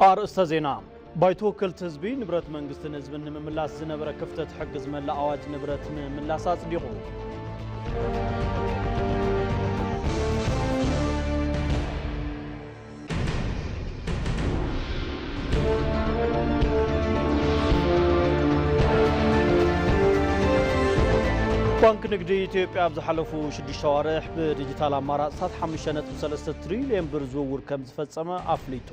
ኣርእስተ ዜና። ባይቶ ወከልቲ ህዝቢ ንብረት መንግስትን ህዝብን ንምምላስ ዝነበረ ክፍተት ሕጊ ዝመልእ ኣዋጅ ንብረት ምምላስ ኣጽዲቑ። ባንክ ንግዲ ኢትዮጵያ ኣብ ዝሓለፉ ሽዱሽተ ኣዋርሕ ብዲጂታል ኣማራፅታት ሓሙሽተ ነጥቢ ሰለስተ ትሪልዮን ብር ዝውውር ከም ዝፈፀመ ኣፍሊጡ።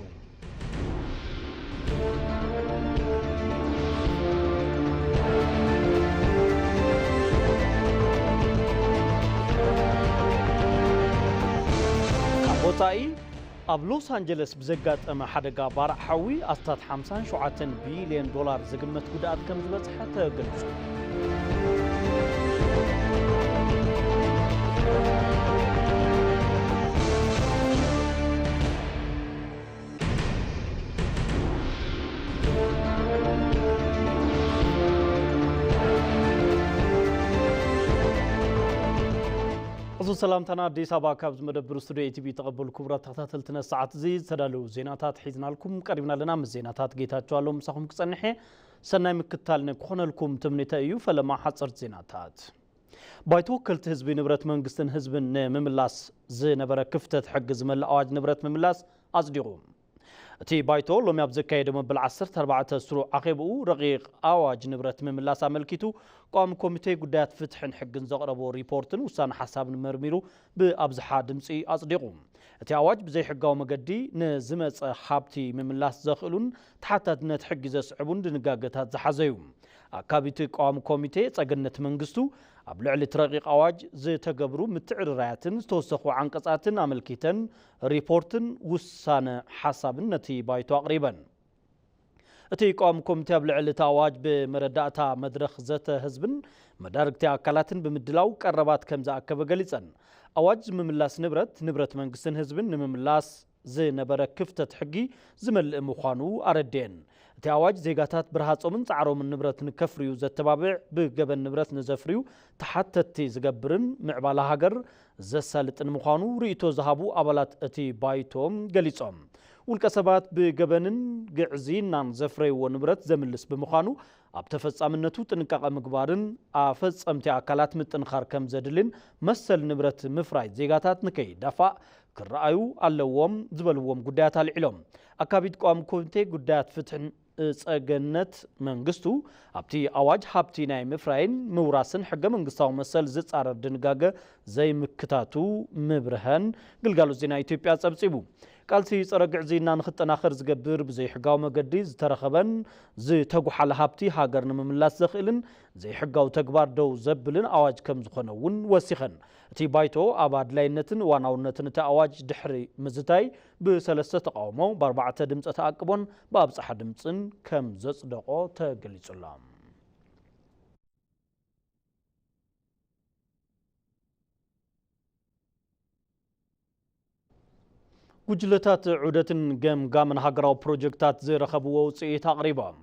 ካብ ወፃኢ፣ ኣብ ሎስ ኣንጀለስ ብዘጋጠመ ሓደጋ ባርዕ ሓዊ ኣስታት ሓምሳን ሸውዓተን ቢልዮን ዶላር ዝግመት ጉድኣት ከም ዝበፅሐ ተገልጹ። ሕዙ ሰላምታና ኣዲስ ኣበባ ካብ ዝመደብር ስቱዲዮ ኢቲቪ ተቐበሉ። ክቡራት ተኸታተልትና፣ ሰዓት እዚ ዝተዳለዉ ዜናታት ሒዝናልኩም ቀሪብና ኣለና። ምስ ዜናታት ጌታቸው ኣለዉ ምሳኹም ክጸንሕ እየ። ሰናይ ምክታል ንክኾነልኩም ትምኒተ እዩ። ፈለማ ሓጸርቲ ዜናታት። ባይቶ ወከልቲ ህዝቢ ንብረት መንግስትን ህዝብን ንምምላስ ዝነበረ ክፍተት ሕጊ ዝመልእ ኣዋጅ ንብረት ምምላስ ኣጽዲቑ። እቲ ባይቶ ሎሚ ኣብ ዘካየዶ መበል ዓሰርተ ኣርባዕተ ስሩዕ ኣኼብኡ ረቂቕ ኣዋጅ ንብረት ምምላስ ኣመልኪቱ ቋሚ ኮሚቴ ጉዳያት ፍትሕን ሕግን ዘቕረቦ ሪፖርትን ውሳነ ሓሳብን መርሚሩ ብኣብዝሓ ድምፂ ኣጽዲቑ። እቲ ኣዋጅ ብዘይሕጋዊ መገዲ ንዝመፀ ሃብቲ ምምላስ ዘኽእሉን ተሓታትነት ሕጊ ዘስዕቡን ድንጋገታት ዝሓዘ እዩ። ኣካቢቲ ቋሚ ኮሚቴ ጸገነት መንግስቱ ኣብ ልዕሊ እቲ ረቂቕ ኣዋጅ ዝተገብሩ ምትዕርራያትን ዝተወሰኹ ዓንቀጻትን ኣመልኪተን ሪፖርትን ውሳነ ሓሳብን ነቲ ባይቶ ኣቕሪበን። እቲ ቋሚ ኮሚቴ ኣብ ልዕሊ እቲ ኣዋጅ ብመረዳእታ መድረኽ ዘተ ህዝብን መዳርግቲ ኣካላትን ብምድላው ቀረባት ከም ዝኣከበ ገሊጸን። ኣዋጅ ምምላስ ንብረት፣ ንብረት መንግስትን ህዝብን ንምምላስ ዝነበረ ክፍተት ሕጊ ዝመልእ ምዃኑ ኣረድኤን። እቲ ኣዋጅ ዜጋታት ብርሃጾምን ጻዕሮምን ንብረት ንከፍርዩ ዘተባብዕ፣ ብገበን ንብረት ንዘፍርዩ ተሓተትቲ ዝገብርን ምዕባለ ሃገር ዘሳልጥን ምዃኑ ርእይቶ ዝሃቡ ኣባላት እቲ ባይቶ ገሊጾም። ውልቀ ሰባት ብገበንን ግዕዝይናን ዘፍረይዎ ንብረት ዘምልስ ብምዃኑ ኣብ ተፈጻምነቱ ጥንቃቐ ምግባርን ኣፈጸምቲ ኣካላት ምጥንኻር ከም ዘድልን መሰል ንብረት ምፍራይ ዜጋታት ንከይዳፋእ ክረኣዩ ኣለዎም ዝበልዎም ጉዳያት ኣልዒሎም። ኣካቢት ቋሚ ኮሚቴ ጉዳያት ፍትሕን ጸገነት መንግስቱ ኣብቲ ኣዋጅ ሃብቲ ናይ ምፍራይን ምውራስን ሕገ መንግስታዊ መሰል ዝጻረር ድንጋገ ዘይምክታቱ ምብርሀን ግልጋሎት ዜና ኢትዮጵያ ጸብጺቡ። ቃልሲ ጸረ ግዕዝይና ንክጠናኸር ዝገብር ብዘይሕጋዊ መገዲ ዝተረኸበን ዝተጉሓለ ሃብቲ ሃገር ንምምላስ ዘኽእልን ዘይሕጋዊ ተግባር ደው ዘብልን ኣዋጅ ከም ዝኾነ እውን ወሲኸን። እቲ ባይቶ ኣብ ኣድላይነትን እዋናውነትን እቲ ኣዋጅ ድሕሪ ምዝታይ ብሰለስተ ተቓውሞ፣ ብኣርባዕተ ድምፀ ተኣቅቦን ብኣብፀሓ ድምፅን ከም ዘጽደቖ ተገሊጹ ኣሎ። ጉጅለታት ዑደትን ገምጋምን ሃገራዊ ፕሮጀክታት ዝረኸብዎ ውፅኢት ኣቕሪቦም።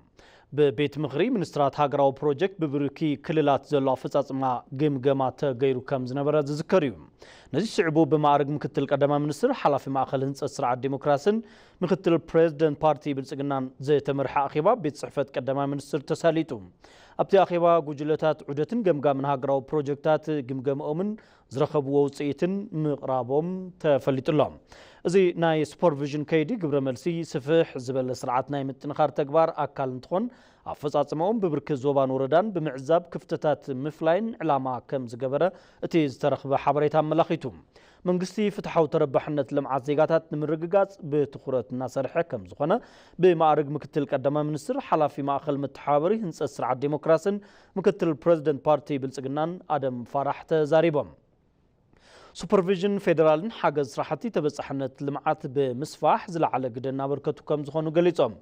ብቤት ምኽሪ ሚኒስትራት ሃገራዊ ፕሮጀክት ብብርኪ ክልላት ዘሎ ኣፈፃፅማ ግምገማ ተገይሩ ከም ዝነበረ ዝዝከር እዩ። ነዚ ስዕቡ ብማዕርግ ምክትል ቀዳማይ ሚኒስትር ሓላፊ ማእኸል ህንፀት ስርዓት ዲሞክራስን ምክትል ፕሬዝደንት ፓርቲ ብልፅግናን ዝተመርሐ ኣኼባ ቤት ፅሕፈት ቀዳማይ ሚኒስትር ተሳሊጡ። ኣብቲ ኣኼባ ጉጅለታት ዑደትን ገምጋምን ሃገራዊ ፕሮጀክታት ግምገምኦምን ዝረኸብዎ ውፅኢትን ምቕራቦም ተፈሊጡ ኣሎ። እዚ ናይ ሱፐርቪዥን ከይዲ ግብረ መልሲ ስፍሕ ዝበለ ስርዓት ናይ ምጥንኻር ተግባር ኣካል እንትኾን ኣፈፃፅማኦም ብብርኪ ዞባን ወረዳን ብምዕዛብ ክፍተታት ምፍላይን ዕላማ ከም ዝገበረ እቲ ዝተረኽበ ሓበሬታ ኣመላኺቱ። መንግስቲ ፍትሓዊ ተረባሕነት ልምዓት ዜጋታት ንምርግጋፅ ብትኹረት እናሰርሐ ከም ዝኾነ ብማዕርግ ምክትል ቀዳማይ ሚኒስትር ሓላፊ ማእኸል መተሓባበሪ ህንፀት ስርዓት ዴሞክራስን ምክትል ፕሬዝደንት ፓርቲ ብልፅግናን ኣደም ፋራሕ ተዛሪቦም። ሱፐርቪዥን ፌዴራልን ሓገዝ ስራሕቲ ተበፃሕነት ልምዓት ብምስፋሕ ዝለዓለ ግደ እናበርከቱ ከም ዝኾኑ ገሊፆም።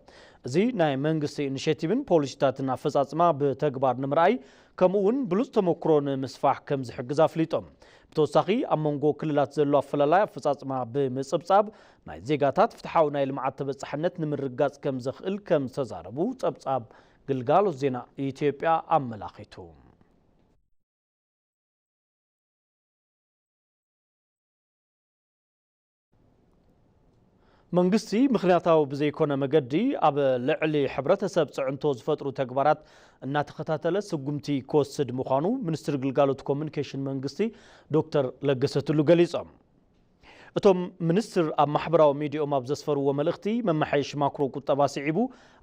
እዚ ናይ መንግስቲ ኢኒሼቲቭን ፖሊሲታትን ኣፈፃፅማ ብተግባር ንምርኣይ ከምኡ እውን ብሉፅ ተመክሮ ንምስፋሕ ከም ዝሕግዝ ኣፍሊጦም። ብተወሳኺ ኣብ መንጎ ክልላት ዘሎ ኣፈላላይ ኣፈፃፅማ ብምፅብፃብ ናይ ዜጋታት ፍትሓዊ ናይ ልምዓት ተበፃሕነት ንምርጋፅ ከም ዘኽእል ከም ዝተዛረቡ ፀብፃብ ግልጋሎት ዜና ኢትዮጵያ ኣመላኺቱ። መንግስቲ ምኽንያታዊ ብዘይኮነ መገዲ ኣብ ልዕሊ ሕብረተሰብ ጽዕንቶ ዝፈጥሩ ተግባራት እናተኸታተለ ስጉምቲ ክወስድ ምዃኑ ሚኒስትሪ ግልጋሎት ኮሙኒኬሽን መንግስቲ ዶክተር ለገሰ ቱሉ ገሊጾም። እቶም ሚኒስትር ኣብ ማሕበራዊ ሚዲያኦም ኣብ ዘስፈርዎ መልእኽቲ፣ መመሓየሺ ማክሮ ቁጠባ ስዒቡ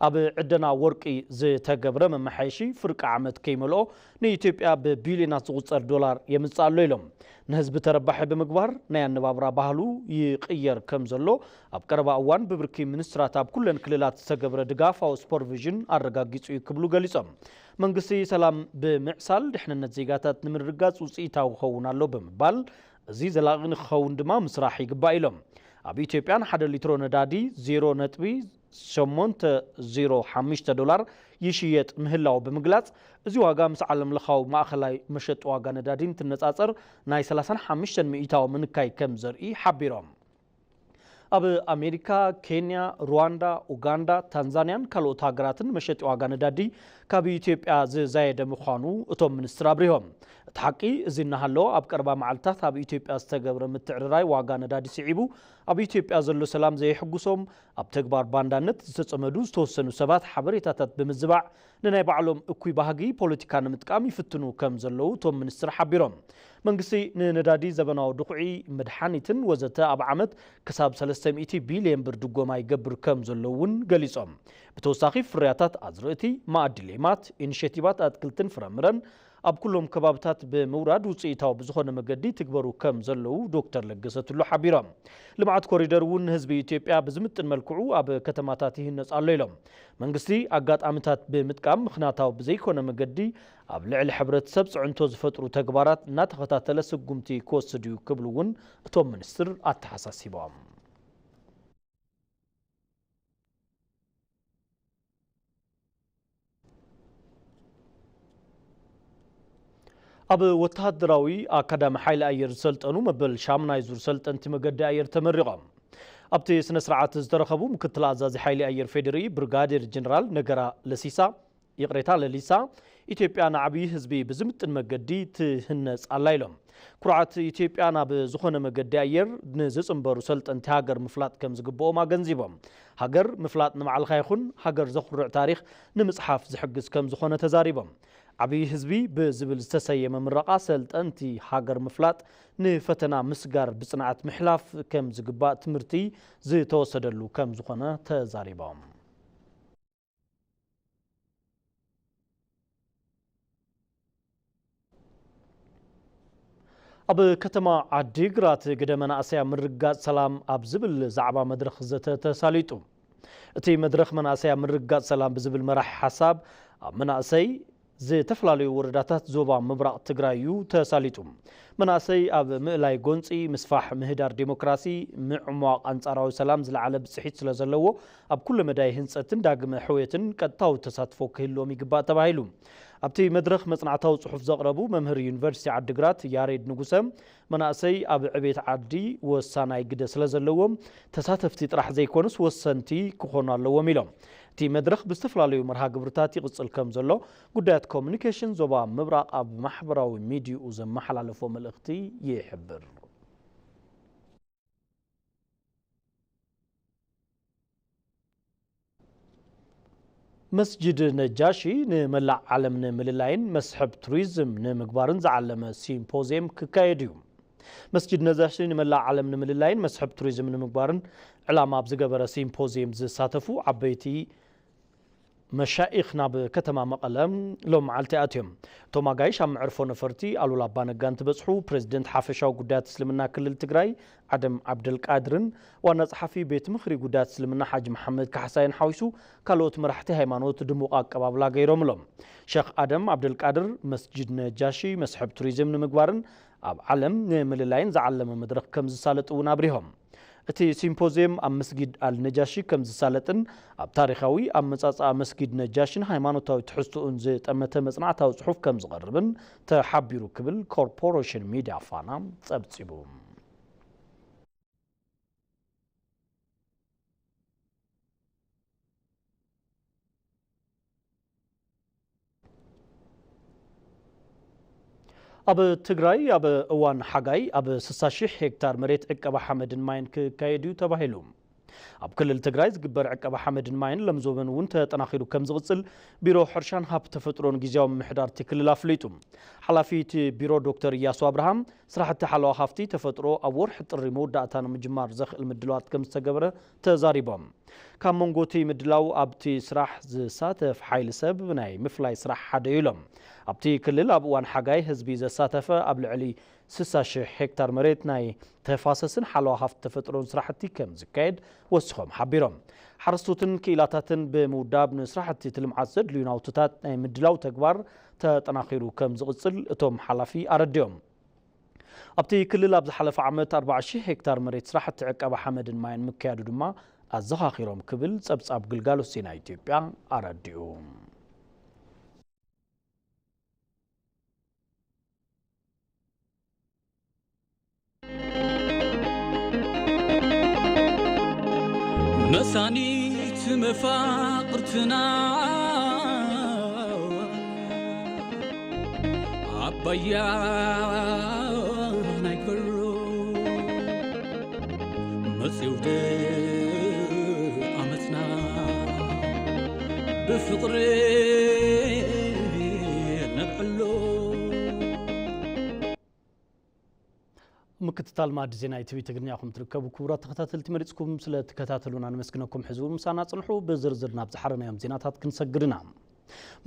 ኣብ ዕደና ወርቂ ዝተገብረ መመሓየሺ ፍርቂ ዓመት ከይመልኦ ንኢትዮጵያ ብቢልዮናት ዝቑጸር ዶላር የምጽእ ኣሎ ኢሎም። ንህዝቢ ተረባሒ ብምግባር ናይ ኣነባብራ ባህሉ ይቕየር ከም ዘሎ፣ ኣብ ቀረባ እዋን ብብርኪ ሚኒስትራት ኣብ ኩለን ክልላት ዝተገብረ ድጋፋዊ ሱፐርቪዥን ኣረጋጊጹ እዩ ክብሉ ገሊጾም። መንግስቲ ሰላም ብምዕሳል ድሕንነት ዜጋታት ንምርግጋጽ ውጽኢታዊ ክኸውን ኣሎ ብምባል፣ እዚ ዘላቒ ንክኸውን ድማ ምስራሕ ይግባእ ኢሎም። ኣብ ኢትዮጵያ ንሓደ ሊትሮ ነዳዲ ዜሮ ነጥቢ ሸሞንተ ዜሮ ሓሙሽተ ዶላር ይሽየጥ ምህላው ብምግላጽ፣ እዚ ዋጋ ምስ ዓለም ለኻዊ ማእኸላይ መሸጢ ዋጋ ነዳዲ እንትነጻጸር ናይ ሰላሳን ሓሙሽተን ሚእታዊ ምንካይ ከም ዘርኢ ሓቢሮም። ኣብ ኣሜሪካ፣ ኬንያ፣ ሩዋንዳ፣ ኡጋንዳ፣ ታንዛንያን ካልኦት ሃገራትን መሸጢ ዋጋ ነዳዲ ካብ ኢትዮጵያ ዝዛየደ ምዃኑ እቶም ሚኒስትር ኣብሪሆም። እቲ ሓቂ እዚ እናሃለወ፣ ኣብ ቀረባ መዓልታት ኣብ ኢትዮጵያ ዝተገብረ ምትዕርራይ ዋጋ ነዳዲ ስዒቡ፣ ኣብ ኢትዮጵያ ዘሎ ሰላም ዘየሕጉሶም፣ ኣብ ተግባር ባንዳነት ዝተጸመዱ ዝተወሰኑ ሰባት ሓበሬታታት ብምዝባዕ፣ ንናይ ባዕሎም እኩይ ባህጊ ፖለቲካ ንምጥቃም ይፍትኑ ከም ዘለዉ እቶም ሚኒስትር ሓቢሮም። መንግስቲ ንነዳዲ፣ ዘበናዊ ድኹዒ፣ መድሓኒትን ወዘተ ኣብ ዓመት ክሳብ ሰለስተ ሚእቲ ቢልዮን ብር ድጎማ ይገብር ከም ዘሎ እውን ገሊጾም። ብተወሳኺ ፍርያታት ኣዝርእቲ፣ መኣዲ ሌማት፣ ኢኒሼቲቫት ኣትክልትን ፍረምረን ኣብ ኩሎም ከባብታት ብምውራድ ውፅኢታዊ ብዝኾነ መገዲ ትግበሩ ከም ዘለዉ ዶክተር ለገሰ ቱሉ ሓቢሮም። ልምዓት ኮሪደር እውን ንህዝቢ ኢትዮጵያ ብዝምጥን መልክዑ ኣብ ከተማታት ይህነፅ ኣሎ ኢሎም። መንግስቲ ኣጋጣሚታት ብምጥቃም ምኽንያታዊ ብዘይኮነ መገዲ ኣብ ልዕሊ ሕብረተሰብ ፅዕንቶ ዝፈጥሩ ተግባራት እናተኸታተለ ስጉምቲ ክወስድ እዩ ክብሉ እውን እቶም ሚኒስትር ኣተሓሳሲቦም። ኣብ ወተሃደራዊ ኣካዳሚ ሓይሊ ኣየር ዝሰልጠኑ መበል ሻምናይ ዙር ሰልጠንቲ መገዲ ኣየር ተመሪቖም። ኣብቲ ስነ ስርዓት ዝተረኸቡ ምክትል ኣዛዚ ሓይሊ ኣየር ፌዴሪ ብርጋዴር ጀነራል ነገራ ለሲሳ፣ ይቕሬታ፣ ለሊሳ፣ ኢትዮጵያ ንዓብዪ ህዝቢ ብዝምጥን መገዲ ትህነጽ ኣላ ኢሎም። ኩርዓት ኢትዮጵያ ናብ ዝኾነ መገዲ ኣየር ንዝጽንበሩ ሰልጠንቲ ሃገር ምፍላጥ ከም ዝግብኦም ኣገንዚቦም። ሃገር ምፍላጥ ንባዕልኻ ይኹን ሃገር ዘኹርዕ ታሪኽ ንምጽሓፍ ዝሕግዝ ከም ዝኾነ ተዛሪቦም። ዓብዪ ህዝቢ ብዝብል ዝተሰየመ ምረቓ ሰልጠንቲ ሃገር ምፍላጥ ንፈተና ምስጋር ብጽንዓት ምሕላፍ ከም ዝግባእ ትምህርቲ ዝተወሰደሉ ከም ዝኾነ ተዛሪቦም። ኣብ ከተማ ዓዲግራት ግደ መናእሰይ ኣብ ምርግጋጽ ሰላም ኣብ ዝብል ዛዕባ መድረኽ ዘተ ተሳሊጡ። እቲ መድረኽ መናእሰይ ኣብ ምርግጋጽ ሰላም ብዝብል መራሒ ሓሳብ ኣብ መናእሰይ ዝተፈላለዩ ወረዳታት ዞባ ምብራቕ ትግራይ እዩ ተሳሊጡ። መናእሰይ ኣብ ምእላይ ጎንፂ፣ ምስፋሕ ምህዳር ዴሞክራሲ፣ ምዕሟቕ ኣንጻራዊ ሰላም ዝለዓለ ብፅሒት ስለ ዘለዎ ኣብ ኩለ መዳይ ህንፀትን ዳግመ ሕውየትን ቀጥታዊ ተሳትፎ ክህልዎም ይግባእ ተባሂሉ። ኣብቲ መድረኽ መጽናዕታዊ ጽሑፍ ዘቕረቡ መምህር ዩኒቨርሲቲ ዓዲግራት ያሬድ ንጉሰ፣ መናእሰይ ኣብ ዕቤት ዓዲ ወሳናይ ግደ ስለ ዘለዎም ተሳተፍቲ ጥራሕ ዘይኮኑስ ወሰንቲ ክኾኑ ኣለዎም ኢሎም። እቲ መድረኽ ብዝተፈላለዩ መርሃ ግብርታት ይቕጽል ከም ዘሎ ጉዳያት ኮሙኒኬሽን ዞባ ምብራቕ ኣብ ማሕበራዊ ሚዲያኡ ዘመሓላለፎ መልእኽቲ ይሕብር። መስጂድ ነጃሺ ንመላእ ዓለም ንምልላይን መስሕብ ቱሪዝም ንምግባርን ዝዓለመ ሲምፖዝየም ክካየድ እዩ። መስጂድ ነጃሺ ንመላእ ዓለም ንምልላይን መስሕብ ቱሪዝም ንምግባርን ዕላማ ኣብ ዝገበረ ሲምፖዝየም ዝሳተፉ ዓበይቲ መሻኢኽ ናብ ከተማ መቐለ ሎም መዓልቲ ኣትዮም። እቶም ኣጋይሽ ኣብ መዕርፎ ነፈርቲ ኣሉላ ኣባነጋ እንትበጽሑ፣ ፕሬዚደንት ሓፈሻዊ ጉዳያት እስልምና ክልል ትግራይ ኣደም ዓብደልቃድርን ዋና ጸሓፊ ቤት ምኽሪ ጉዳያት እስልምና ሓጂ መሓመድ ካሕሳይን ሓዊሱ ካልኦት መራሕቲ ሃይማኖት ድሙቕ ኣቀባብላ ገይሮምሎም። ሸኽ ኣደም ዓብደልቃድር መስጂድ ነጃሺ መስሕብ ቱሪዝም ንምግባርን ኣብ ዓለም ንምልላይን ዝዓለመ መድረኽ ከም ዝሳለጥ እውን ኣብሪሆም። እቲ ሲምፖዝየም ኣብ መስጊድ ኣል ነጃሺ ከም ዝሳለጥን ኣብ ታሪኻዊ ኣመጻጽኣ መስጊድ ነጃሽን ሃይማኖታዊ ትሕዝቶኡን ዝጠመተ መጽናዕታዊ ጽሑፍ ከም ዝቐርብን ተሓቢሩ ክብል ኮርፖሬሽን ሚድያ ፋና ጸብጺቡ። ኣብ ትግራይ ኣብ እዋን ሓጋይ ኣብ ስሳ ሺሕ ሄክታር መሬት ዕቀባ ሓመድን ማይን ክካየድ እዩ ተባሂሉ። ኣብ ክልል ትግራይ ዝግበር ዕቀባ ሓመድን ማይን ለምዞበን እውን ተጠናኺሩ ከም ዝቕጽል ቢሮ ሕርሻን ሃብቲ ተፈጥሮን ግዜያዊ ምምሕዳር እቲ ክልል ኣፍሊጡ። ሓላፊ እቲ ቢሮ ዶክተር እያሱ ኣብርሃም፣ ስራሕቲ ሓለዋ ሃፍቲ ተፈጥሮ ኣብ ወርሒ ጥሪ መወዳእታ ንምጅማር ዘኽእል ምድላዋት ከም ዝተገበረ ተዛሪቦም። ካብ መንጎ እቲ ምድላው ኣብቲ ስራሕ ዝሳተፍ ሓይሊ ሰብ ናይ ምፍላይ ስራሕ ሓደ እዩ ኢሎም። ኣብቲ ክልል ኣብ እዋን ሓጋይ ህዝቢ ዘሳተፈ ኣብ ልዕሊ ስሳ ሽሕ ሄክታር መሬት ናይ ተፋሰስን ሓለዋ ሃፍቲ ተፈጥሮን ስራሕቲ ከም ዝካየድ ወሲኾም ሓቢሮም። ሓረስቶትን ክኢላታትን ብምውዳብ ንስራሕቲ እቲ ልምዓት ዘድልዩ ናውትታት ናይ ምድላው ተግባር ተጠናኺሩ ከም ዝቕፅል እቶም ሓላፊ ኣረዲኦም። ኣብቲ ክልል ኣብ ዝሓለፈ ዓመት ኣርባዓ ሽሕ ሄክታር መሬት ስራሕቲ ዕቀባ ሓመድን ማይን ምክያዱ ድማ ኣዘኻኺሮም ክብል ጸብጻብ ግልጋሎት ዜና ኢትዮጵያ ኣረዲኡ። መሳኒት መፋቕርትና ኣባያ ናይ በሮ መጽውደ ዓመትና ብፍቕሪ ነብዕሎ። ምክትታል ማዕዲ ዜና ኢቲቪ ትግርኛ ኢኹም ትርከቡ። ክቡራት ተኸታተልቲ፣ መሪጽኩም ስለ ትከታተሉና ነመስግነኩም። ሕዚ እውን ምሳና ጽንሑ። ብዝርዝር ናብ ዝሓረናዮም ዜናታት ክንሰግር ኢና።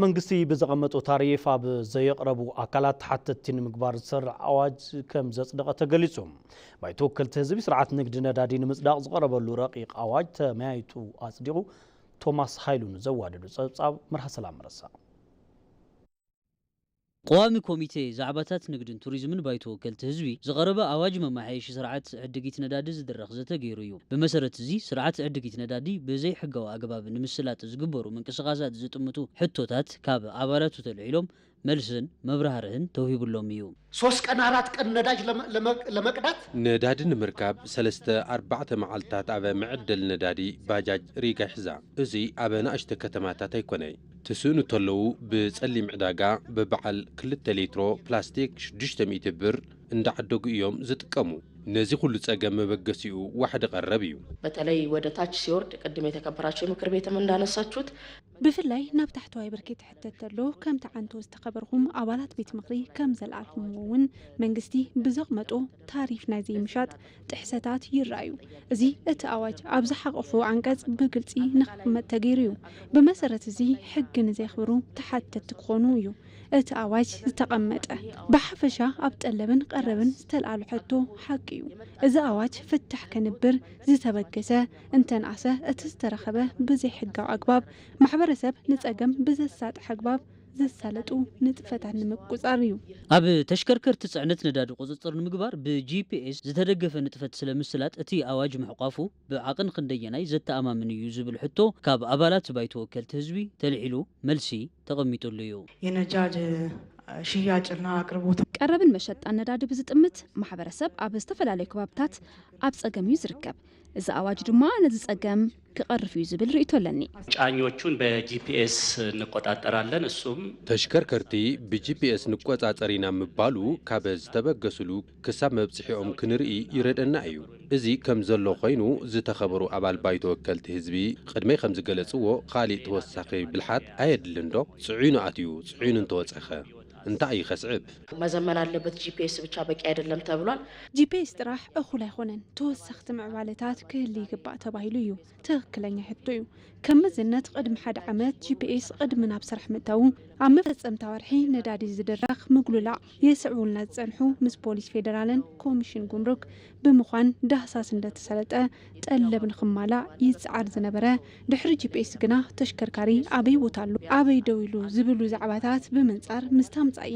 መንግስቲ ብዘቐመጦ ታሪፍ ኣብ ዘየቕረቡ ኣካላት ተሓተትቲ ንምግባር ዝሰርዕ ኣዋጅ ከም ዘጽደቐ ተገሊጹ። ባይቶ ወከልቲ ህዝቢ ስርዓት ንግዲ ነዳዲ ንምጽዳቕ ዝቐረበሉ ረቂቕ ኣዋጅ ተመያይጡ ኣጽዲቑ። ቶማስ ሃይሉ ንዘዋደዱ ጸብጻብ መርሃ ሰላም ረሳ። ቀዋሚ ኮሚቴ ዛዕባታት ንግድን ቱሪዝምን ባይቶ ወከልቲ ህዝቢ ዝቐረበ ኣዋጅ መማሓየሺ ስርዓት ዕድጊት ነዳዲ ዝድረኽ ዘተ ገይሩ እዩ። ብመሰረት እዚ ስርዓት ዕድጊት ነዳዲ ብዘይ ሕጋዊ ኣግባብ ንምስላጥ ዝግበሩ ምንቅስቓሳት ዝጥምቱ ሕቶታት ካብ ኣባላቱ ተልዒሎም መልስን መብራህርህን ተውሂብሎም እዩ። ሶስት ቀን ኣራት ቀን ነዳጅ ለመ-፣ ለመ-፣ ለመቅዳት ነዳዲ ንምርካብ ሰለስተ ኣርባዕተ መዓልታት ኣብ መዐደሊ ነዳዲ ባጃጅ ሪጋ ይሕዛ። እዚ ኣብ ናእሽተ ከተማታት ኣይኮነይ። ትስእኑ ተለዉ ብጸሊም ዕዳጋ ብበዓል ክልተ ሊትሮ ፕላስቲክ ሽዱሽተ ሚእቲ ብር እንዳዓደጉ እዮም ዝጥቀሙ። ነዚ ኩሉ ጸገም መበገሲኡ ዋሕዲ ቀረብ እዩ። በተለይ ወደ ታች ሲወርድ ቅድም የተከበራችሁ የምክር ቤትም እንዳነሳችሁት ብፍላይ ናብ ታሕተዋይ ብርኪ ትሕተት ተሎ ከም ተዓንቶ ዝተኸበርኹም ኣባላት ቤት ምኽሪ ከም ዘልኣልኹምዎ እውን መንግስቲ ብዘቕመጦ ታሪፍ ናይ ዘይምሻጥ ጥሕሰታት ይረኣዩ። እዚ እቲ ኣዋጅ ኣብ ዝሓቐፎ ዓንቀጽ ብግልጺ ንኽቕመጥ ተገይሩ እዩ። ብመሰረት እዚ ሕጊ ንዘኽብሩ ተሓተትቲ ክኾኑ እዩ እቲ ኣዋጅ ዝተቐመጠ። ብሓፈሻ ኣብ ጠለብን ቀረብን ዝተልኣሉ ሕቶ ሓቂ እዩ። እዚ ኣዋጅ ፍታሕ ከንብር ዝተበገሰ እንተንኣሰ እቲ ዝተረኸበ ብዘይሕጋዊ ኣግባብ ማሕበረሰብ ንጸገም ብዘሳጥሕ ኣግባብ ዘሳለጡ ንጥፈታት ንምቁጻር እዩ። ኣብ ተሽከርከርቲ ጽዕነት ነዳዲ ቁጽጽር ንምግባር ብጂፒኤስ ዝተደገፈ ንጥፈት ስለ ምስላጥ እቲ ኣዋጅ ምሕቋፉ ብዓቕን ክንደየናይ ዘተኣማምን እዩ ዝብል ሕቶ ካብ ኣባላት ባይቶ ወከልቲ ህዝቢ ተልዒሉ መልሲ ተቐሚጡሉ እዩ። የነጃድ ሽያጭና ኣቅርቦት ቀረብን መሸጣን ነዳዲ ብዝጥምት ማሕበረሰብ ኣብ ዝተፈላለዩ ከባብታት ኣብ ጸገም እዩ ዝርከብ። እዚ ኣዋጅ ድማ ነዚ ጸገም ክቐርፍ እዩ ዝብል ርእይቶ ኣለኒ። ጫኞቹን በጂፒኤስ እንቆጣጠራለን። እሱም ተሽከርከርቲ ብጂፒኤስ ንቆጻጸር ኢና ምባሉ ካብ ዝተበገስሉ ክሳብ መብጽሒኦም ክንርኢ ይረደና እዩ። እዚ ከም ዘሎ ኮይኑ ዝተኸበሩ ኣባል ባይቶ ወከልቲ ህዝቢ ቅድመይ ከም ዝገለጽዎ ካሊእ ተወሳኺ ብልሓት ኣየድልን ዶ? ጽዒኑ ኣትዩ ጽዒኑ እንተወጸኸ እንታይ እዩ ከስዕብ? መዘመን ኣለበት፣ ጂፒኤስ ብቻ በቂ አይደለም ተብሏል። ጂፒኤስ ጥራሕ እኹል ኣይኾነን፣ ተወሰኽቲ ምዕባለታት ክህሊ ይግባእ ተባሂሉ እዩ። ትኽክለኛ ሕቶ እዩ። ከም መዝነት ቅድሚ ሓደ ዓመት ጂፒኤስ ቅድሚ ናብ ስራሕ ምእታዉ ኣብ መፈጸምታ ወርሒ ነዳዲ ዝድረኽ ምግሉላዕ የስዕቡልና ዝጸንሑ ምስ ፖሊስ ፌደራልን ኮሚሽን ጉምሩክ ብምዃን ዳህሳስ እንደተሰለጠ ጠለብ ንኽማላእ ይጽዓር ዝነበረ ድሕሪ ጂፒኤስ ግና ተሽከርካሪ ኣበይ ቦታ ኣሎ ኣበይ ደው ኢሉ ዝብሉ ዛዕባታት ብምንጻር ምስቲ ኣምጻኢ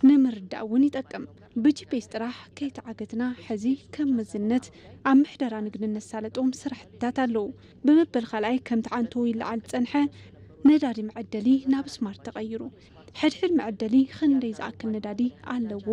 ንምርዳእ እውን ይጠቅም። ብጂፒኤስ ጥራሕ ከይተዓገትና ሕዚ ከም መዝነት ኣብ ምሕደራ ንግዲ ነሳለጦም ስራሕትታት ኣለዉ። ብመበል ካልኣይ ከም ተዓንቶ ይለዓል ዝጸንሐ ነዳዲ መዐደሊ ናብ ስማርት ተቐይሩ። ሕድሕድ መዐደሊ ክንደይ ዝኣክል ነዳዲ ኣለዎ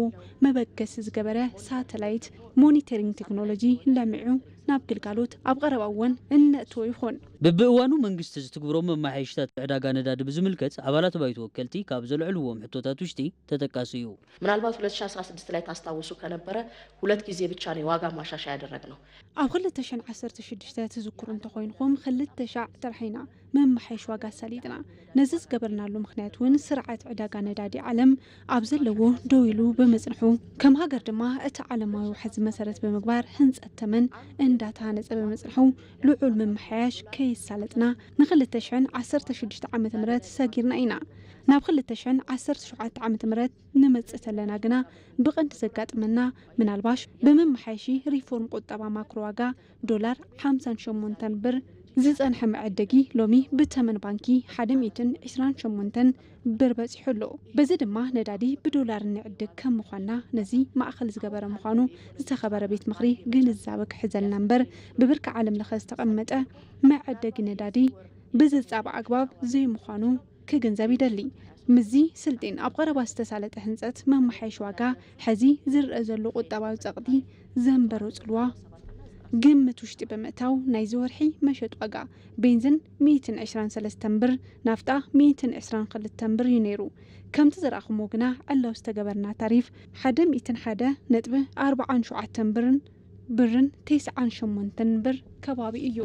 መበገሲ ዝገበረ ሳተላይት ሞኒተሪንግ ቴክኖሎጂ ለሚዑ ናብ ግልጋሎት ኣብ ቀረባ እዋን እነእትዎ ይኾን። ብብእዋኑ መንግስቲ ዝትግብሮም መመሓየሽታት ዕዳጋ ነዳዲ ብዝምልከት ኣባላት ባይቶ ወከልቲ ካብ ዘልዕልዎም ሕቶታት ውሽጢ ተጠቃሲ እዩ። ምናልባት ሁለት ሺ አስራ ስድስት ላይ ታስታውሱ ከነበረ ሁለት ጊዜ ብቻ ነው የዋጋ ማሻሻያ ያደረግነው። ኣብ ክልተ ሽሕን ዓሰርተ ሽዱሽተ ትዝክሩ እንተኾይንኹም ክልተ ሻዕ ጥራሕ ኢና መመሓየሽ ዋጋ ኣሳሊጥና። ነዚ ዝገበርናሉ ምኽንያት እውን ስርዓት ዕዳጋ ነዳዲ ዓለም ኣብ ዘለዎ ደው ኢሉ ብምጽንሑ፣ ከም ሃገር ድማ እቲ ዓለማዊ ዋሕዚ መሰረት ብምግባር ህንጸት ተመን እንዳተሃነጸ ብምጽንሑ ልዑል ምምሕያሽ ከየሳለጥና ንክልተ ሽሕን ዓሰርተ ሽዱሽተ ዓመተ ምህረት ሰጊርና ኢና። ናብ ክልተ ሽሕን ዓሰርተ ሸውዓተ ዓመተ ምህረት ንመጽእ ተለና ግና ብቐንዲ ዘጋጥመና ምናልባሽ ብምምሓያሺ ሪፎርም ቁጠባ ማክሮ ዋጋ ዶላር ሓምሳን ሸሞንተን ብር ዝጸንሐ መዐደጊ ሎሚ ብተመን ባንኪ ሓደ ሚእትን ዕስራን ሸሞንተን ብር በጺሑ ኣሎ። በዚ ድማ ነዳዲ ብዶላር እንዕድግ ከም ምዃንና ነዚ ማእከል ዝገበረ ምዃኑ ዝተኸበረ ቤት ምኽሪ ግንዛበ ክሕዘልና እምበር ብብርኪ ዓለም ለኸ ዝተቐመጠ መዐደጊ ነዳዲ ብዝጻባእ ኣግባብ ዘይምዃኑ ክግንዘብ ይደሊ። ምስዚ ስልጢን ኣብ ቀረባ ዝተሳለጠ ህንጸት መመሓየሽ ዋጋ፣ ሕዚ ዝረኣ ዘሎ ቁጠባዊ ጸቕጢ ዘንበሮ ጽልዋ ግምት ውሽጢ ብምእታው ናይዚ ወርሒ መሸጥ ዋጋ ቤንዝን ሚእትን ዕስራን ሰለስተን ብር፣ ናፍጣ ሚእትን ዕስራን ክልተን ብር እዩ ነይሩ። ከምቲ ዝረኣኹሞ ግና ዕላዊ ዝተገበርና ታሪፍ ሓደ ሚእትን ሓደ ነጥቢ ኣርባዓን ሸውዓተን ብርን ብርን ተስዓን ሸሞንተን ብር ከባቢ እዩ።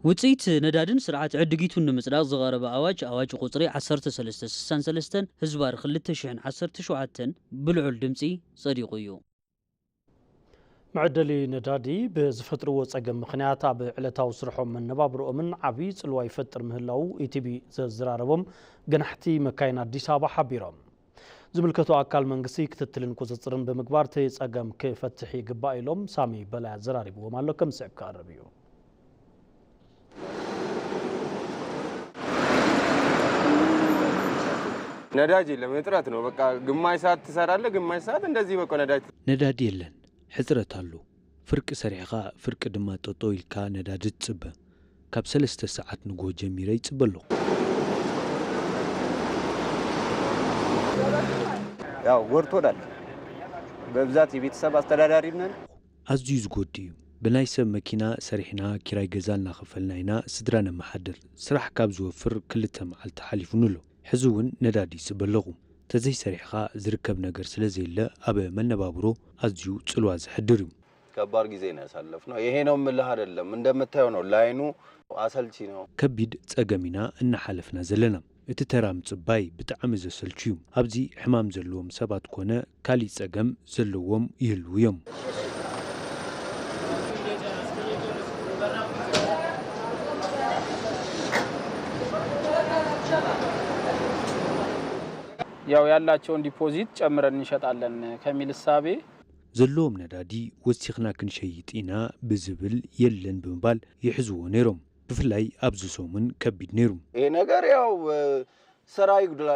ውፅኢት ነዳድን ስርዓት ዕድጊቱን ንምፅዳቕ ዝቐረበ ኣዋጅ፣ ኣዋጅ ቁፅሪ ዓሰርተ ሰለስተ ስሳን ሰለስተን ህዝባር ክልተ ሽሕን ዓሰርተ ሸውዓተን ብልዑል ድምፂ ጸዲቑ እዩ። መዐደሊ ነዳዲ ብዝፈጥርዎ ጸገም ምኽንያት ኣብ ዕለታዊ ስርሖም መነባብርኦምን ዓብዪ ጽልዋ ይፈጥር ምህላዉ ኢቲቪ ዘዘራረቦም ገናሕቲ መካይን ኣዲስ ኣበባ ሓቢሮም። ዝምልከቶ ኣካል መንግስቲ ክትትልን ቁጽጽርን ብምግባር እቲ ጸገም ክፈትሕ ይግባእ ኢሎም። ሳሚ በላይ ኣዘራሪብዎም ኣሎ፣ ከም ዝስዕብ ክቐርብ እዩ። ነዳጅ የለም፣ እጥረት ነው። በቃ ግማሽ ሰዓት ትሰራለህ፣ ግማሽ ሰዓት እንደዚህ በቃ ነዳጅ። ነዳዲ የለን፣ ሕጽረት ኣሎ። ፍርቂ ሰሪሕኻ ፍርቂ ድማ ጠጠው ኢልካ ነዳዲ ትጽበ። ካብ ሰለስተ ሰዓት ንግሆ ጀሚረ ይጽበ ኣለኹ። ያው ጎድቶናል። በብዛት የቤተሰብ አስተዳዳሪ ነን። ኣዝዩ ዝጎዲ እዩ። ብናይ ሰብ መኪና ሰሪሕና ኪራይ ገዛ እናኸፈልና ኢና ስድራ ነመሓድር። ስራሕ ካብ ዝወፍር ክልተ መዓልቲ ሓሊፉኒ ኣሎ። ሕዚ እውን ነዳዲ ይጽበ ኣለኹ። ተዘይሰሪሕኻ ዝርከብ ነገር ስለ ዘየለ ኣብ መነባብሮ ኣዝዩ ጽልዋ ዘሕድር እዩ። ከባድ ጊዜ ነው ያሳለፍነው። ይሄ ነው የምልህ አይደለም፣ እንደምታየው ነው። ላይኑ አሰልቺ ነው። ከቢድ ጸገም ኢና እናሓለፍና ዘለና። እቲ ተራ ምጽባይ ብጣዕሚ ዘሰልቹ እዩ። ኣብዚ ሕማም ዘለዎም ሰባት ኮነ ካሊእ ጸገም ዘለዎም ይህልዉ እዮም። ያው ያላቸውን ዲፖዚት ጨምረን እንሸጣለን ከሚል እሳቤ ዘለዎም ነዳዲ ወሲኽና ክንሸይጥ ኢና ብዝብል የለን ብምባል ይሕዝዎ ነይሮም። ብፍላይ ኣብዚ ሰሙን ከቢድ ነይሩ። ይሄ ነገር ያው ስራ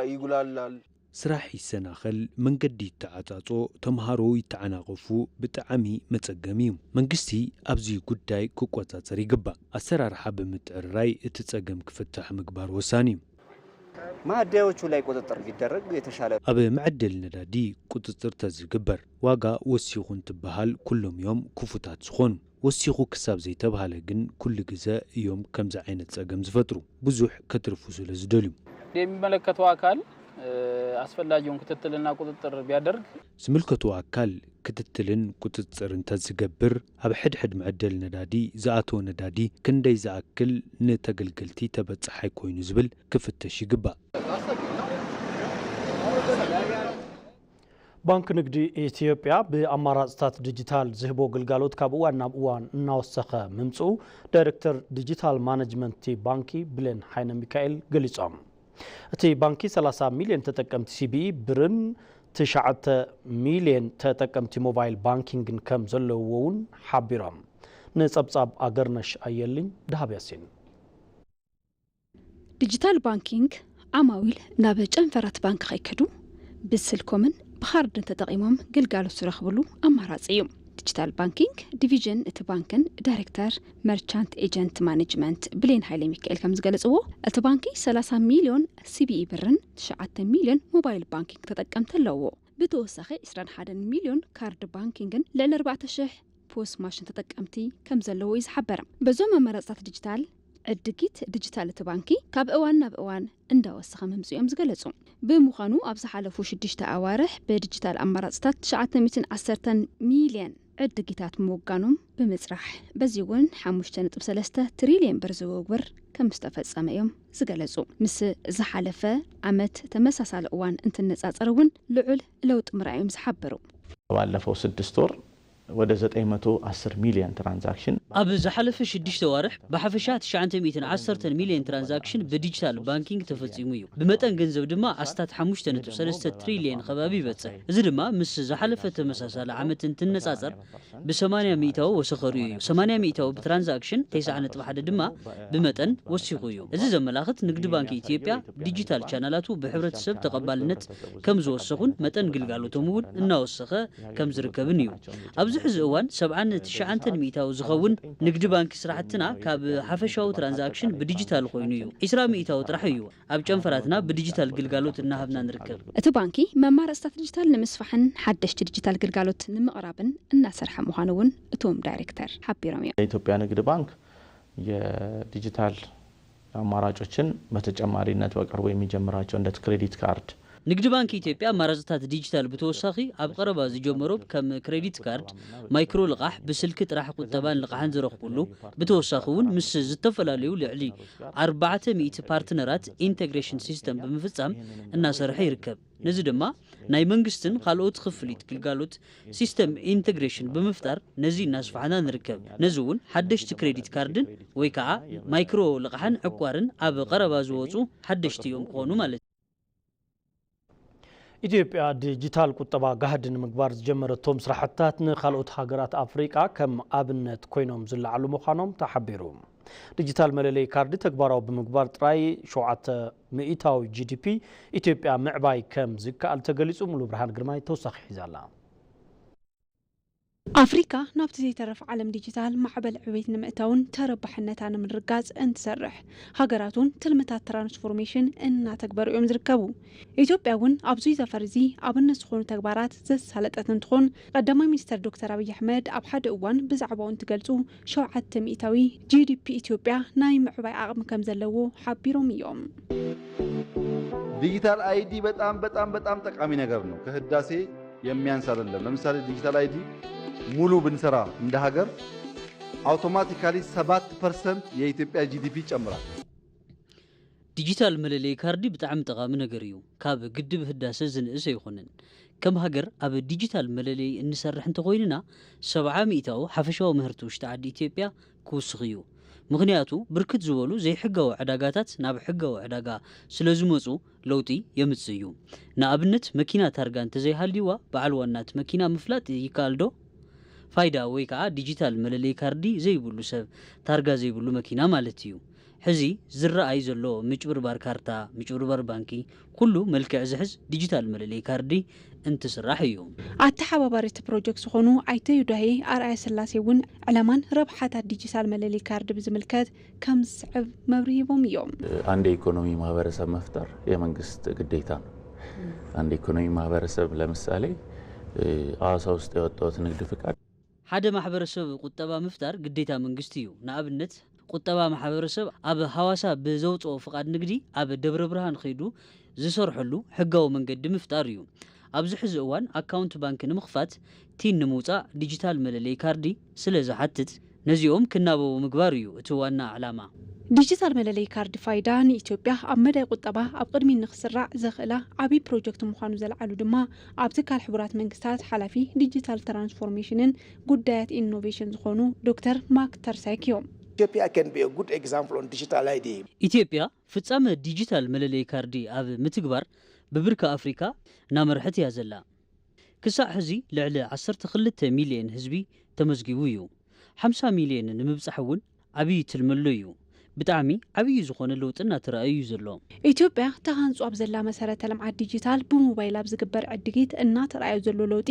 ይጉላላል። ስራሕ ይሰናኸል፣ መንገዲ ይተዓጻጾ፣ ተምሃሮ ይተዓናቐፉ፣ ብጣዕሚ መጸገሚ እዩ። መንግስቲ ኣብዚ ጉዳይ ክቆጻጸር ይግባእ። ኣሰራርሓ ብምትዕርራይ እቲ ጸገም ክፍታሕ ምግባር ወሳኒ እዩ። ማደያዎቹ ላይ ቁጥጥር ቢደረግ የተሻለ። ኣብ መዐደሊ ነዳዲ ቁጽጽር ተዝግበር፣ ዋጋ ወሲኹ እንትበሃል ኩሎም እዮም ክፉታት ዝኾኑ። ወሲኹ ክሳብ ዘይተብሃለ ግን ኩሉ ግዘ እዮም ከምዚ ዓይነት ጸገም ዝፈጥሩ፣ ብዙሕ ከትርፉ ስለ ዝደልዩ። የሚመለከተው አካል አስፈላጊውን ክትትልና ቁጥጥር ቢያደርግ። ዝምልከቶ ኣካል ክትትልን ቁጽጽር እንተዝገብር ኣብ ሕድሕድ መዐደሊ ነዳዲ ዝኣተወ ነዳዲ ክንደይ ዝኣክል ንተገልገልቲ ተበጻሓይ ኮይኑ ዝብል ክፍተሽ ይግባእ። ባንክ ንግዲ ኢትዮጵያ ብኣማራፅታት ዲጂታል ዝህቦ ግልጋሎት ካብ እዋን ናብ እዋን እናወሰኸ ምምፅኡ ዳይሬክተር ዲጂታል ማነጅመንት ባንኪ ብሌን ሃይለ ሚካኤል ገሊፆም። እቲ ባንኪ ሰላሳ ሚሊዮን ተጠቀምቲ ሲቢኢ ብርን ትሽዓተ ሚሊዮን ተጠቀምቲ ሞባይል ባንኪንግን ከም ዘለውዎ እውን ሓቢሮም። ንፀብፃብ ኣገርነሽ ኣየልኝ ደሃብ ያሲን። ዲጂታል ባንኪንግ ዓማዊል ናብ ጨንፈራት ባንክ ከይከዱ ብስልኮምን ብኻርድን ተጠቒሞም ግልጋሎት ዝረኽብሉ ኣማራፂ እዩ። ዲጂታል ባንኪንግ ዲቪዥን እቲ ባንክን ዳይሬክተር መርቻንት ኤጀንት ማኔጅመንት ብሌን ሃይለ ሚካኤል ከም ዝገለፅዎ እቲ ባንኪ ሰላሳ ሚሊዮን ሲቢኢ ብርን ትሽዓተ ሚሊዮን ሞባይል ባንኪንግ ተጠቀምቲ ኣለዎ። ብተወሳኺ ዕስራን ሓደን ሚሊዮን ካርድ ባንኪንግን ልዕሊ ኣርባዕተ ሽሕ ፖስ ማሽን ተጠቀምቲ ከም ዘለዉ እዩ ዝሓበር። በዞም ኣማራፅታት ዲጂታል ዕድጊት ዲጂታል እቲ ባንኪ ካብ እዋን ናብ እዋን እንዳወሰኸ ምምፅኡ እዮም ዝገለፁ። ብምዃኑ ኣብ ዝሓለፉ ሽዱሽተ ኣዋርሕ ብዲጂታል ኣማራፅታት ትሽዓተ ሚእትን ዓሰርተን ሚልዮን ዕድጊታት ምውጋኖም ብምፅራሕ በዚ እውን ሓሙሽተ ነጥቢ ሰለስተ ትሪልዮን ብር ዝውውር ከም ዝተፈፀመ እዮም ዝገለፁ። ምስ ዝሓለፈ ዓመት ተመሳሳሊ እዋን እንትነፃፀር እውን ልዑል ለውጢ ምርኣዮም ዝሓበሩ። ባለፈው ስድስት ወር ወደ ዘጠኝ መቶ አስር ሚሊዮን ትራንዛክሽን ኣብ ዝሓለፈ ሽዱሽተ ዋርሕ ብሓፈሻ ትሽዓተ ሚእትን ዓሰርተን ሚልዮን ትራንዛክሽን ብዲጂታል ባንኪንግ ተፈጺሙ እዩ። ብመጠን ገንዘብ ድማ ኣስታት ሓሙሽተ ነጥቢ ሰለስተ ትሪልዮን ከባቢ ይበጽሕ። እዚ ድማ ምስ ዝሓለፈ ተመሳሳሊ ዓመት እንትነጻጸር ብሰማንያ ሚእታዊ ወሰኸ ርእዩ እዩ። ሰማንያ ሚእታዊ ብትራንዛክሽን፣ ተስዓ ነጥቢ ሓደ ድማ ብመጠን ወሲኹ እዩ። እዚ ዘመላኽት ንግዲ ባንኪ ኢትዮጵያ ዲጂታል ቻናላቱ ብሕብረተሰብ ተቐባልነት ከም ዝወሰኹን መጠን ግልጋሎቶም እውን እናወሰኸ ከም ዝርከብን እዩ። ኣብዚ ሕዚ እዋን ሰብዓን ትሽዓተን ሚእታዊ ዝኸውን ንግዲ ባንኪ ስራሕትና ካብ ሓፈሻዊ ትራንዛክሽን ብዲጂታል ኮይኑ እዩ። ዒስራ ሚእታዊ ጥራሕ እዩ ኣብ ጨንፈራትና ብዲጂታል ግልጋሎት እናሃብና ንርከብ። እቲ ባንኪ መማረፅታት ዲጂታል ንምስፋሕን ሓደሽቲ ዲጂታል ግልጋሎት ንምቕራብን እናሰርሐ ምዃኑ እውን እቶም ዳይሬክተር ሓቢሮም እዮም። የኢትዮጵያ ንግድ ባንክ የዲጂታል አማራጮችን በተጨማሪነት በቅርቡ የሚጀምራቸው እንደ ክሬዲት ካርድ ንግዲ ባንክ ኢትዮጵያ ኣማራፅታት ዲጂታል ብተወሳኺ ኣብ ቀረባ ዝጀመሮም ከም ክሬዲት ካርድ፣ ማይክሮ ልቓሕ፣ ብስልኪ ጥራሕ ቁጠባን ልቓሕን ዝረኽብሉ፣ ብተወሳኺ እውን ምስ ዝተፈላለዩ ልዕሊ ኣርባዕተ ሚእቲ ፓርትነራት ኢንተግሬሽን ሲስተም ብምፍፃም እናሰርሐ ይርከብ። ነዚ ድማ ናይ መንግስትን ካልኦት ክፍሊት ግልጋሎት ሲስተም ኢንተግሬሽን ብምፍጣር ነዚ እናስፋሕና ንርከብ። ነዚ እውን ሓደሽቲ ክሬዲት ካርድን ወይ ከዓ ማይክሮ ልቓሕን ዕቋርን ኣብ ቀረባ ዝወፁ ሓደሽቲ እዮም ክኾኑ ማለት እዩ። ኢትዮጵያ ዲጂታል ቁጠባ ጋህዲ ንምግባር ዝጀመረቶም ስራሕትታት ንካልኦት ሃገራት ኣፍሪቃ ከም ኣብነት ኮይኖም ዝለዓሉ ምዃኖም ተሓቢሩ። ዲጂታል መለለይ ካርዲ ተግባራዊ ብምግባር ጥራይ ሸውዓተ ሚእታዊ ጂ ዲ ፒ ኢትዮጵያ ምዕባይ ከም ዝከኣል ተገሊጹ። ሙሉ ብርሃን ግርማይ ተወሳኺ ሒዛላ። ኣፍሪካ ናብቲ ዘይተረፍ ዓለም ዲጂታል ማዕበል ዕቤት ንምእታውን ተረባሕነታ ንምርጋፅ እንትሰርሕ ሃገራት እውን ትልምታት ትራንስፎርሜሽን እናተግበሩ እዮም ዝርከቡ። ኢትዮጵያ እውን ኣብዚ ዘፈር እዚ ኣብነት ዝኾኑ ተግባራት ዘሳለጠት እንትኾን ቀዳማይ ሚኒስተር ዶክተር ኣብይ ኣሕመድ ኣብ ሓደ እዋን ብዛዕባኡ እንትገልፁ ሸውዓተ ሚእታዊ ጂ ዲ ፒ ኢትዮጵያ ናይ ምዕባይ ዓቕሚ ከም ዘለዎ ሓቢሮም እዮም። ዲጂታል አይ ዲ በጣም በጣም በጣም ጠቃሚ ነገር ነው። ከህዳሴ የሚያንስ አይደለም። ለምሳሌ ዲጂታል አይ ዲ ሙሉ ብንሰራ እንደ ሀገር አውቶማቲካሊ ሰባት ፐርሰንት የኢትዮጵያ ጂ ዲ ፒ ይጨምራል። ዲጂታል መለለይ ካርዲ ብጣዕሚ ጠቓሚ ነገር እዩ። ካብ ግድብ ህዳሰ ዝንእስ ኣይኮነን። ከም ሃገር ኣብ ዲጂታል መለለይ እንሰርሕ እንተኾይንና ሰብዓ ሚእታዊ ሓፈሻዊ ምህርቲ ውሽጢ ዓዲ ኢትዮጵያ ክውስኽ እዩ። ምኽንያቱ ብርክት ዝበሉ ዘይሕጋዊ ዕዳጋታት ናብ ሕጋዊ ዕዳጋ ስለ ዝመፁ ለውጢ የምፅእ እዩ። ንኣብነት መኪና ታርጋ እንተዘይሃልይዋ በዓል ዋናት መኪና ምፍላጥ ይከኣል ዶ? ፋይዳ ወይ ከዓ ዲጂታል መለለይ ካርዲ ዘይብሉ ሰብ ታርጋ ዘይብሉ መኪና ማለት እዩ። ሕዚ ዝረኣይ ዘሎ ምጭብርባር ካርታ፣ ምጭብርባር ባንኪ ኩሉ መልክዕ ዝሕዝ ዲጂታል መለለይ ካርዲ እንትስራሕ እዩ። ኣተሓባባሪ እቲ ፕሮጀክት ዝኾኑ ኣይተ ዩዳሄ ኣርኣያ ስላሴ እውን ዕላማን ረብሓታት ዲጂታል መለለይ ካርዲ ብዝምልከት ከም ዝስዕብ መብርሂ ሂቦም እዮም። አንድ የኢኮኖሚ ማህበረሰብ መፍጠር የመንግስት ግዴታ ነው። አንድ የኢኮኖሚ ማህበረሰብ ለምሳሌ ሐዋሳ ውስጥ ያወጣሁት ንግድ ፍቃድ ሓደ ማሕበረሰብ ቁጠባ ምፍጣር ግዴታ መንግስቲ እዩ። ንኣብነት ቁጠባ ማሕበረሰብ ኣብ ሐዋሳ ብዘውፅኦ ፍቓድ ንግዲ ኣብ ደብረ ብርሃን ከይዱ ዝሰርሐሉ ሕጋዊ መንገዲ ምፍጣር እዩ። ኣብዚ ሕዚ እዋን ኣካውንት ባንክ ንምኽፋት ቲን ንምውፃእ ዲጂታል መለለይ ካርዲ ስለ ዝሓትት ነዚኦም ክናበቡ ምግባር እዩ እቲ ዋና ዕላማ። ዲጂታል መለለይ ካርዲ ፋይዳ ንኢትዮጵያ ኣብ መዳይ ቁጠባ ኣብ ቅድሚ ንክስራዕ ዘኽእላ ዓብዪ ፕሮጀክት ምዃኑ ዘልዓሉ ድማ ኣብ ትካል ሕቡራት መንግስታት ሓላፊ ዲጂታል ትራንስፎርሜሽንን ጉዳያት ኢኖቬሽን ዝኾኑ ዶክተር ማክ ተርሳይክ እዮም። Ethiopia can be a good example on digital I D. ኢትዮጵያ ፍጻመ ዲጂታል መለለይ ካርዲ ኣብ ምትግባር ብብርኪ ኣፍሪካ እናመርሐት እያ ዘላ። ክሳዕ ሕዚ ልዕሊ ዓሰርተ ክልተ ሚልዮን ህዝቢ ተመዝጊቡ እዩ። ሓምሳ ሚልዮን ንምብጻሕ እውን ዓብዪ ትልሚ ኣሎ እዩ። ብጣዕሚ ዓብዪ ዝኾነ ለውጢ እናተራእዩ እዩ ዘሎ። ኢትዮጵያ ተሃንጹ ኣብ ዘላ መሰረተ ልምዓት ዲጂታል ብሞባይል ኣብ ዝግበር ዕድጊት እናተራእየ ዘሎ ለውጢ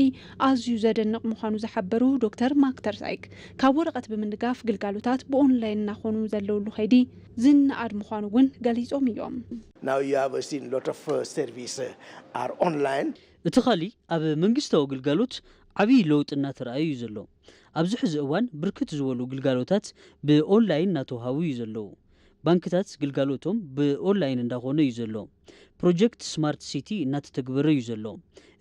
ኣዝዩ ዘደንቕ ምዃኑ ዝሓበሩ ዶክተር ማክተር ሳይክ ካብ ወረቐት ብምንጋፍ ግልጋሎታት ብኦንላይን እናኾኑ ዘለውሉ ከይዲ ዝነኣድ ምዃኑ እውን ገሊጾም እዮም። Now you have seen lot of uh, service uh, are online. እቲ ኻሊ ኣብ መንግስታዊ ግልጋሎት ዓብዪ ለውጢ እናተራእዩ እዩ ዘሎ። ኣብዚ ሕዚ እዋን ብርክት ዝበሉ ግልጋሎታት ብኦንላይን እናተውሃቡ እዩ ዘለዉ። ባንክታት ግልጋሎቶም ብኦንላይን እንዳኾነ እዩ ዘሎ። ፕሮጀክት ስማርት ሲቲ እናተተግበረ እዩ ዘሎ።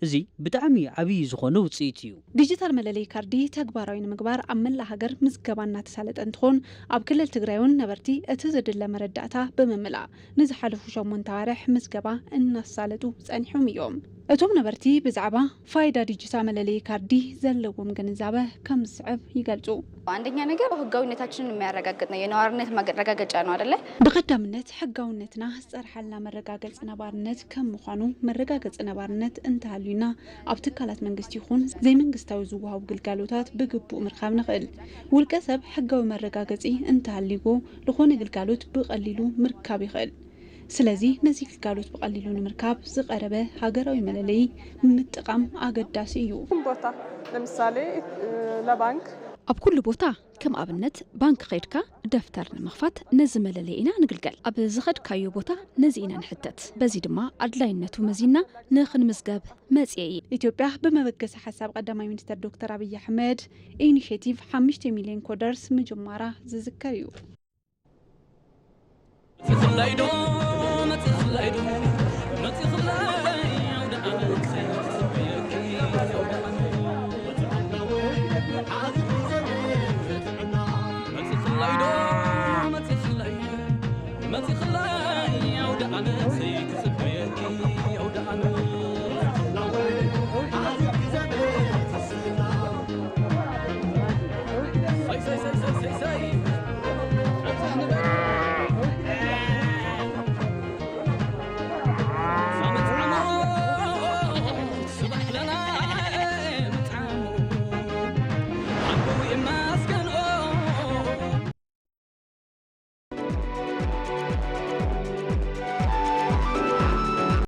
እዚ ብጣዕሚ ዓብዪ ዝኾነ ውፅኢት እዩ። ዲጂታል መለለይ ካርዲ ተግባራዊ ንምግባር ኣብ መላእ ሃገር ምዝገባ እናተሳለጠ እንትኾን፣ ኣብ ክልል ትግራይ እውን ነበርቲ እቲ ዝድለ መረዳእታ ብምምላእ ንዝሓለፉ ሸሞንተ ኣዋርሕ ምዝገባ እናሳለጡ ጸኒሖም እዮም። እቶም ነበርቲ ብዛዕባ ፋይዳ ዲጂታ መለለይ ካርዲ ዘለዎም ግንዛበ ከም ዝስዕብ ይገልጹ። አንደኛ ነገር ህጋዊነታችንን የሚያረጋግጥ ነው። የነዋሪነት ማረጋገጫ ነው አደለ? ብቐዳምነት ሕጋውነትና ዝጸርሓልና መረጋገጺ ነባርነት ከም ምዃኑ፣ መረጋገጺ ነባርነት እንተሃልዩና ኣብ ትካላት መንግስቲ ይኹን ዘይመንግስታዊ ዝወሃቡ ግልጋሎታት ብግቡእ ምርካብ ንኽእል። ውልቀ ሰብ ሕጋዊ መረጋገጺ እንተሃልይዎ ዝኾነ ግልጋሎት ብቐሊሉ ምርካብ ይኽእል። ስለዚ ነዚ ግልጋሎት ብቐሊሉ ንምርካብ ዝቐረበ ሃገራዊ መለለዪ ምጥቓም ኣገዳሲ እዩ። ቦታ ለምሳሌ ለባንክ ኣብ ኩሉ ቦታ ከም ኣብነት ባንክ ከድካ ደፍተር ንምኽፋት ነዚ መለለይ ኢና ንግልገል። ኣብ ዝኸድካዮ ቦታ ነዚ ኢና ንሕተት። በዚ ድማ ኣድላይነቱ መዚና ንኽንምዝገብ መጽየ እየ። ኢትዮጵያ ብመበገሲ ሓሳብ ቀዳማይ ሚኒስትር ዶክተር ኣብይ ኣሕመድ ኢኒሼቲቭ ሓሙሽተ ሚሊዮን ኮደርስ ምጅማራ ዝዝከር እዩ።